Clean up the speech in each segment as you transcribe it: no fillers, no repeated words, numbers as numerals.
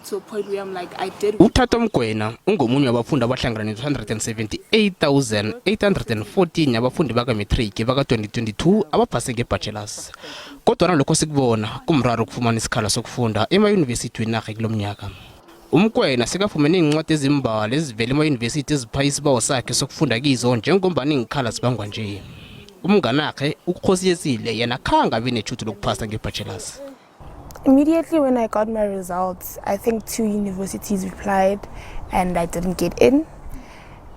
to a point where I'm like, I did UThato Mgwena ungomunye wabafundi abahlangana ne-278,814 yabafundi bakametriki baka-2022 abaphase nge-bachelors. Kodwana lokho sikubona kumraro ukufumana isikhala sokufunda emayunivesithi wenarha kulomnyaka. UMkwena sekafumene iincwadi ezimbalwa ezivela emayunivesithi ezipha isibawo sakhe sokufunda kizo njengombana iinkhala zibangwa nje. Umnganakhe uKgosiyesile yena khange abe netjhudu lokuphasa nge-bachelors. Immediately when I got my results, I think two universities replied and I didn't get in.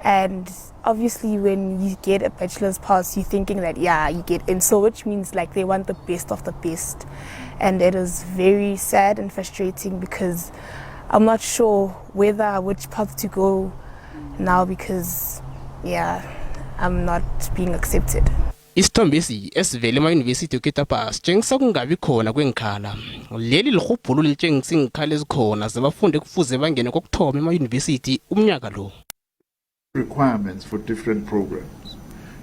And obviously, when you get a bachelor's pass, you're thinking that, yeah, you get in. So, which means like they want the best of the best. And it is very sad and frustrating because I'm not sure whether which path to go now because, yeah, I'm not being accepted. Isithombesi esivela emayunivesithi weKetapasi sitjengisa ukungabi khona kweenkhala. Leli lirhubhululo litjengisa iinkhala ezikhona zabafundi ekufuze bangene kokuthoma emayunivesithi umnyaka lo. Requirements for different programs.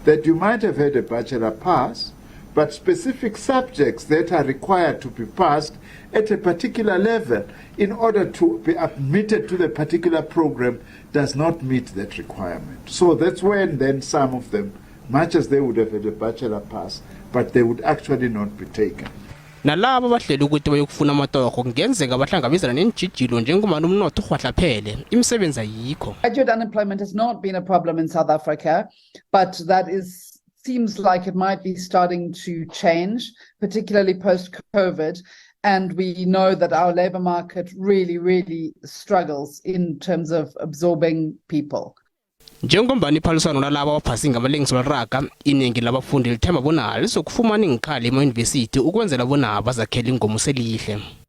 That you might have had a bachelor pass, but specific subjects that are required to be passed at a particular level in order to be admitted to the particular program does not meet that requirement. So that's when then some of them, much as they would have had a bachelor pass, but they would actually not be taken. Nalabo abahlela ukuthi bayokufuna amatorho kungenzeka bahlangabezana neentjhijilo njengoba umnotho urhwahlaphele, imisebenzi ayikho. Graduate unemployment has not been a problem in South Africa, but that is seems like it might be starting to change, particularly post-COVID. And we know that our labor market really, really struggles in terms of absorbing people. Njengombani iphaliswano lalabo abaphasi ngamalengiso liraga, iningi labafundi lithemba bona lizokufumana iinkhali emayunivesithi ukwenzela bona bazakhele ingomuso elihle.